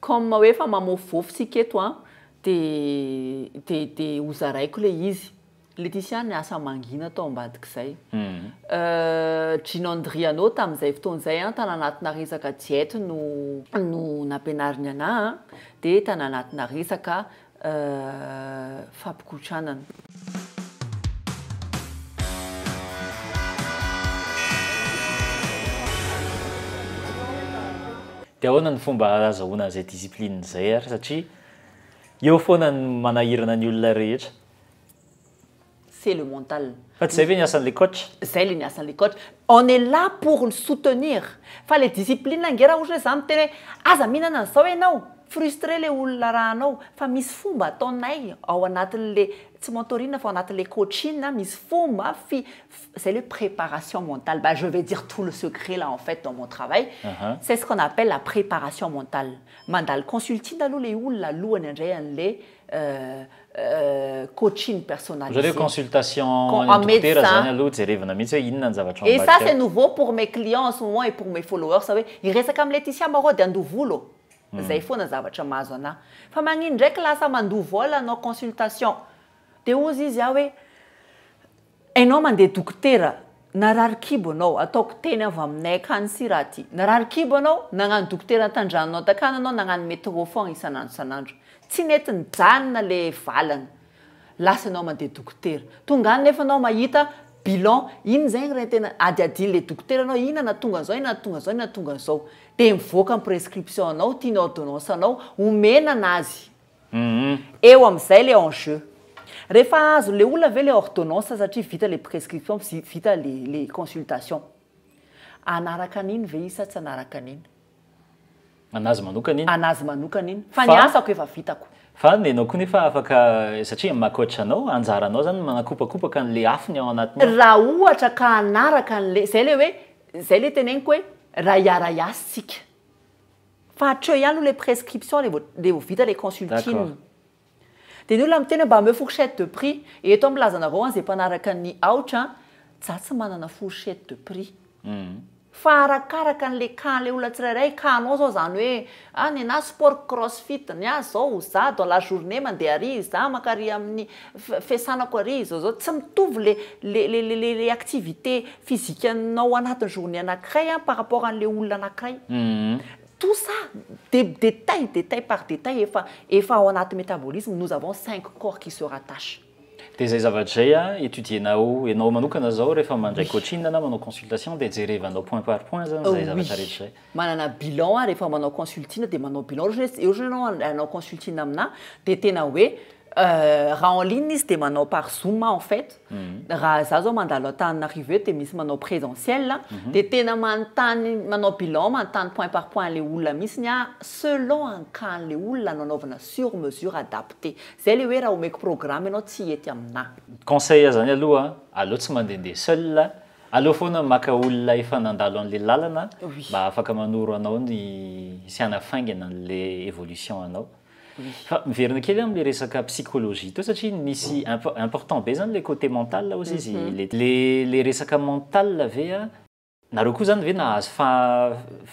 Comme hoe efa mamôfivôfy tsika eto an, de de de hozaraiko le izy. Laetitia niasa mangina tao ambadik'izay. Gino Andriano tamin'izay fotoana izay an, tany anatina resaka diète no no nampianariny anà an, dia tany anatina resaka fampikotranana. Dia ahoana ny fomba ahazahoana an'izay discipline izay ary satria eo foana ny manahirana ny olona rehetra. C'est le mental. Fa tsy zay ve ny asan'le coach? Zay le ny asan'le coach. On est là pour le soutenir. Fa le discipline ange raha ohatra hoe za miteny hoe aza mihinana an'izao ianao, frustré le olona arahanao. Fa misy fomba ataonay ao anatin'le, tsy mentoring fa ao anatin'le coaching, misy fomba fi, zay le préparation mentale. Bah je vais dire tout le secret là en fait dans mon travail, c'est ce qu'on appelle la préparation mentale. Mandalo consulting aloha le olona alohany handray an'le coaching personnalisé. Zany hoe consultation any dokotera zany aloha jerevana mihitsy hoe inona ny zavatra ao Et ça ambadika c'est ao. nouveau pour mes clients en ce moment et pour mes followers hoe hiresaka amin'i Laetitia Moreau dia handoa vola ô. Zay foana zavatra mahazo anah. Fa magnino ndraiky lasa mandoa vola hanao consultation. Dia hozy izy aho hoe Enao mandeha dokotera, narary kibo anao, ataoko teny avy aminay akany sy raha ty, narary kibo anao, nagnano dokotera tandranonao takany anao, nagnano metro fogna isan'andro isan'andro, tsy nety nijanona le valagna, lasa enao mandeha dokotera, tonga any nefa anao mahita bilan, iny zegny re tena adiadinle dokotera anao, inona nahatonga an'zao, inona nahatonga an'zao, inona nahatonga an'zao, de mivoaka ny prescription anao, ty ny ordonnance anao, omena anazy. Eo amin'izay le enjeu. Rehefa azon'le olona ve le ordonnance satria vita le prescription, vita le le consultation. Hanaraka an'iny ve izy sa tsy hanaraka an'iny? Anazy manokana iny. Anazy manokana iny. Fa ny asako efa vitako. Fa ny enao koa nefa afaka, satria maha coach anao, anjaranao zany ny manakopakopaka an'le afony ao anatiny ao. Raha ohatra ka hanaraka an'le, zay le hoe, zay le teneniko hoe raha hiara-hiasa isika. Fa hatreo ihany aloha le prescription le vao le vao vita le consulting. D'accord. Dia ny olona miteny hoe mba omeo fourchette de prix. Eto aho milaza anareo an, izay mpanaraka ny aotra an, za tsy manana fourchette de prix. Fa arakaraka an'le cas an'le olona tsirairay, cas anao zao zany hoe ah nenah sport crossfit, ny ahy zao za dans la journée mandeha ary, za mankary amin'ny fiasanako ary, zao zao, tsy mitovy le le le le le activité physique anao anatin'ny journée anakiray an par rapport an'le olona anakiray. Tout ça, de détail détail par détail efa efa ao anaty métabolisme, nous avons 5 corps qui se rattachent. Dia izay zavatra izay an, étudier-nao ianao manokana izao rehefa mandray coaching na manao consultation dia jerevanao point par point zany izay zavatra rehetra izay. Manana bilan aho rehefa manao consulting dia manao bilan, ohatra hoe ohatra hoe ianao hanao consulting aminà dia tena hoe Raha en ligne izy dia manao par zoom en fait, raha za zao mandalo Antananarivo eto dia misy manao présentiel, dia tena manontany manao bilan manontany point par point an'le olona mihitsiny aho selon ny cas an'le olona no anaovana sur mesure adapté, zay le hoe raha omeko programme ianao tsy hety aminà. Conseil zany aloha, aleo tsy mandehandeha seul, aleo foana maka olona efa nandalo an'le lalana mba afaka manoro anao ny sy hanafaingana an'le évolution anao. Fa miverina kely amin'ilay resaka psychologie teo satria nisy important be zany le côté mental hozy izy, le le resaka mental ve a, nareo koa zany ve nahazo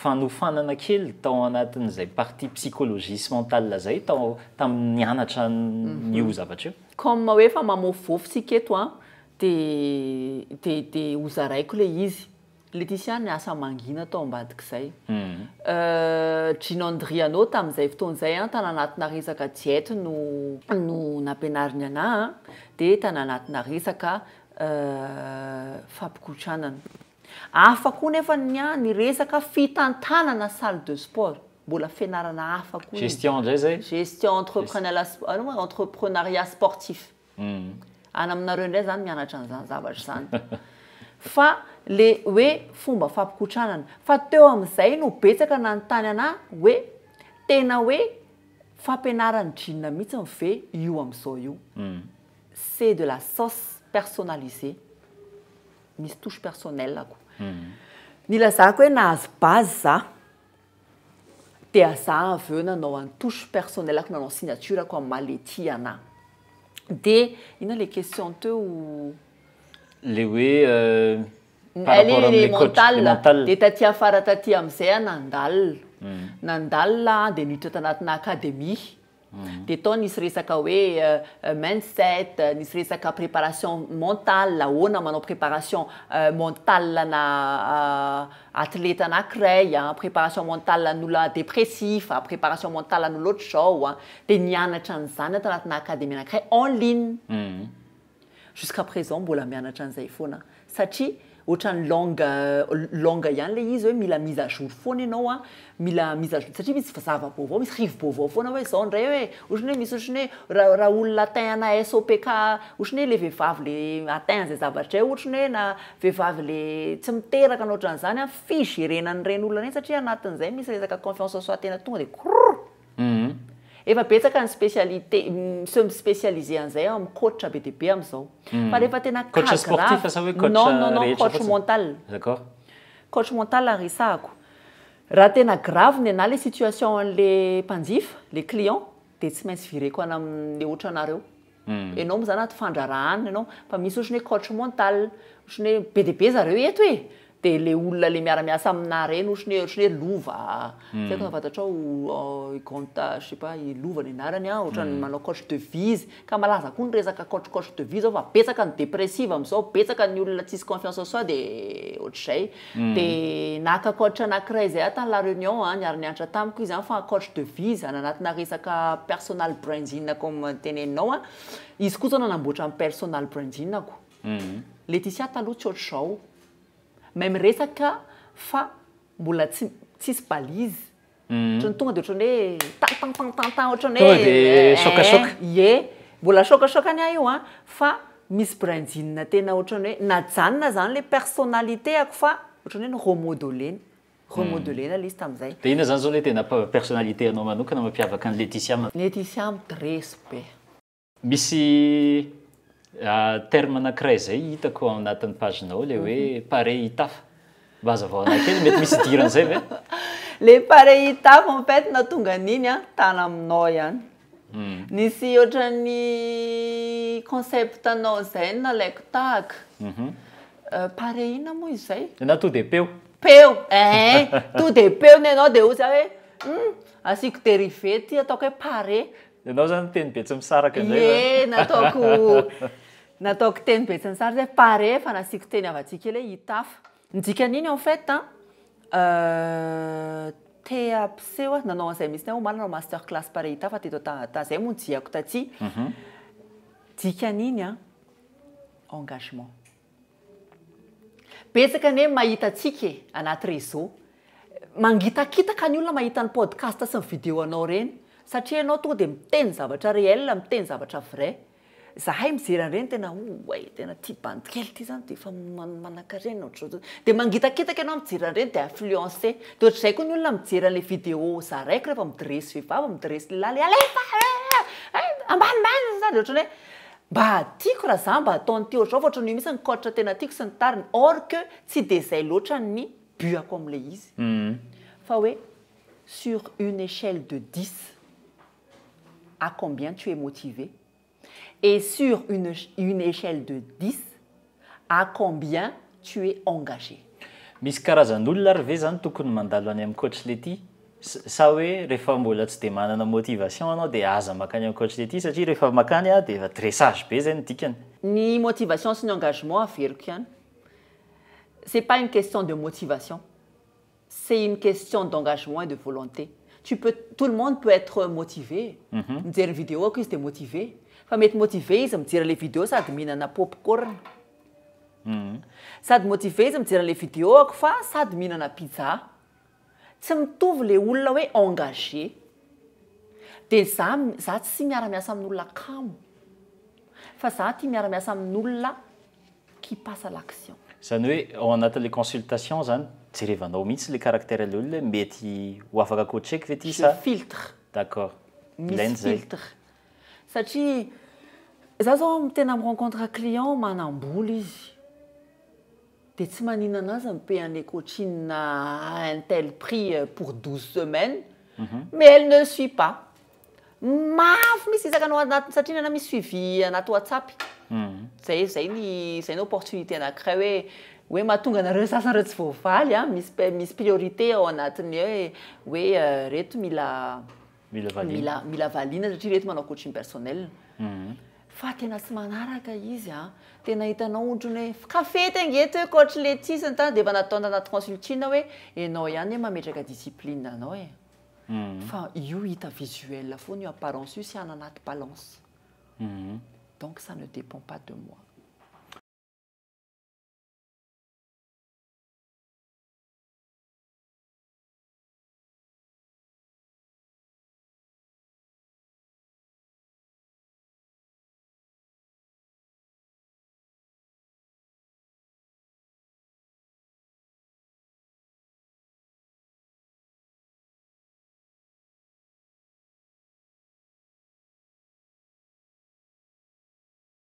fanofanana kely tao anatin'izay partie psychologie sy mental zay tao tamin'ny nianatra an'io zavatra io? Comme hoe efa mamôfivôfy tsika eto an, de de de hozaraiko le izy. Laetitia niasa mangina tao ambadik'izay. Gino Andriano tamin'izay fotoana izay an, tany anatina resaka diète no no nampianariny anà an, dia tany anatina resaka fampikotranana. Hafa koa nefa ny ahy ny resaka fitantanana salle de sport, mbola fianarana hafa koa iny. Gestion indray izay? Gestion entrepreneuriat, entrepreneuriat sportif. Any aminareo indray zany mianatra an'izany zavatra izany. Fa le hoe fomba fampikotranana. Fa teo amin'izay no betsaka nanontany anah hoe tena hoe fampianaran'i Jean mihitsy ve io amin'izao io. C'est de la sauce personnalisée. Misy touche personnelle ko. Nilazako hoe nahazo base za. Dia za avy eo nanao an'i touche personnel-ko nanao signature-ko amin'ny maha Letty anah. Dia inona le question teo? Le hoe par rapport Le amin'le coach, le mental. mental. Dia taty afara taty amin'izay aho nandalina. Nandalina de niditra tanatina académie. De tao nisy resaka hoe mindset, nisy resaka préparation mentale, ahoana manao préparation mentale na athlète anankiray a, préparation mentale n'olona dépressif, préparation mentale n'olo ohatry zao a. De nianatra an'izany tanatina académie anankiray en ligne. Jusqu'à présent mbola mianatra an'izay foana, satria ohatran'ny langue ihany le izy, hoe mila mise à jour foana ianao a, mila mise à jour satria misy zava-baovao, misy rivo-baovao foana, hoe zao indray, hoe ohatrany hoe misy, ohatrany hoe raha olona atteint ana SOPK, ohatrany hoe le vehivavy le atteint zay zavatra io, ohatrany hoe na vehivavy le tsy miteraka na ohatran'izany a, figérenan'ireny olona reny, satria anatin'izay misy resaka confiance en soi tena tonga de krrr. Efa betsaka ny spécialité, se spécialisé an'izay amin'ny coach be dia be am'izao, fa rehefa tena coach cas sportif grave sa hoe coach Non, rehetra coach fotsiny? mental. Coach mental resahako. Raha tena grave ny ana le situation an'le mpanjifa, le client, de tsy maintsy vireko any am'le ohatra anareo. Ianao moa zany anaty fandraharahana ianao, fa misy ohatrany hoe coach mental, ohatrany hoe be dia be zareo eto e. De le olona le miara-miasa amina reny, ohatrany hoe Lova, tsy haiko na fantatrao, Granta, je sais pas, i Lova ny anarany a, ohatrany manao coach de vie izy, ka malaza koa ny resaka coach de vie zao, fa betsaka ny dépressive am'izao, betsaka ny olona tsisy confiance en soi, de ohatr'izay. De naka coach anankiray zay aho tany La Réunion a, niara-nianatra tamiko izy any, fa coach de vie izy any anatina resaka personal branding, comme teneninao a. Izy koa zao nanamboatra ny personal branding-ako. Laetitia taloha tsy ohatr'izao, mais miresaka fa mbola tsy tsisy balise. Ohatrany tonga de ohatrany hoe tan tan tan tan tan, ohatrany Tonga hoe de sokasoka. Ie, mbola sokasoka ny ahy io a, fa misy branding tena ohatrany hoe najanona zany le personnalité ako, fa ohatrany hoe ny remodelena le izy tam'izay. De inona zany zao le tena personnalité anao manokana mampiavaka ny Laetitia? Laetitia midresy be. Misy terme anankiray zay hitako ao anatin'ny pagenao, le hoe "pare hitafa". Mba hazavao anahy kely, mety misy idiran'izay ve? Le pare hitafa, en fait, na tonga an'iny a tana aminao ihany, nisy ohatran'ny concept anao zay no nalaiko tahaka. Pare inona moa izy zay? Na to de peo. Peo eh, to de peo ny anao, de ozy aho hoe asiako dérivé ty, ataoko hoe pare. Ianao zany teny be tsy misaraka indray zany. Ye, nataoko teny be tsy nisaraka zay pare, fa nasiako teny avatsika kely hoe hitafa. Ny dikan'iny, en fait a, te ampiseho a, nanao an'izay mihitsy aho omaly, nanao master class pare hitafa teto ta zay moa nijiako taty. Dikan'iny a, engagement. Betsaka ny hoe mahita antsika e anaty réseau, mangitakitaka ny olona mahita ny podcast sy ny vidéo anao reny, satria ianao tonga de miteny zavatra réel, miteny zavatra vrai. Zahay mijery an'ireny, tena oay, tena tia bandy kely ty zany, de efa manan-karena ohatr'izao, de mangitakitaka ianao mijery an'ireny, de influencé. De ohatr'izay koa ny olona mijery an'le vidéo zaraiko, rehefa midresy vehivavy, midresy lehilahy, le alefa ambanimbany zany, de ohatrany hoe mba tiako raha za mba ataon'ity ohatr'izao, fa ohatran'io mihitsy ny coach tena tiako sy ny tariny, or que tsy de zay loatra ny but-ako am'le izy, fa hoe sur une échelle de 10, à combien tu es motivé, et sur une échelle de 10, à combien tu es engagé. Misy karazan'olona ary ve zany tokony mandalo any amin'ny coach Lety, sa hoe rehefa mbola tsy de manana motivation anao de aza makany amin'ny coach Lety, satria rehefa makany a de efa dressage be zay ny dikany? Ny motivation sy ny engagement, averiko ihany, c'est pas une question de motivation, c'est une question d'engagement et de volonté. Tu peux, tout le monde peut être motivé. Mijery vidéo ako izy de motivé, fa mety motivé izy mijery le vidéo sady mihinana popcorn, sady motivé izy mijery le vidéo ako fa sady mihinana pizza. Tsy mitovy le olona hoe engagé. De za tsy miara-miasa amin'olona kamo, fa za tia miara-miasa amin'olona qui passe à l'action. Zany hoe ao anatin'le consultation zany jerevanao mihitsy le caractère le olona, mety ho afaka coacheko ve ty? Je sa filtre. D'accord. Misy Ilainy zay. filtre, satria za zao tena mirencontre client manambola izy, de tsy maninana anazy mipaye an'le coaching à un tel prix pour 12 semaines, mais elle ne suit pas. Mafy misy isaka anao anatiny, satria nana misy suivi anaty WhatsApp. Zay ny opportunité anankiray hoe Hoe mahatonga anareo sasany reo tsy voavaly a, misy priorité ao anatiny hoe reto mila mila valina. Mila valina satria reto manao coaching personnel. Fa tena tsy manaraka izy a, tena hitanao ohatrany hoe kafety angeto hoe coach Letty sy ny tany, de efa natao anaty consulting hoe ianao ihany hoe mametraka discipline anao e. Fa io hita visuel foana io, apparence io sy ana anaty balance. Donc ça ne dépend pas de moi.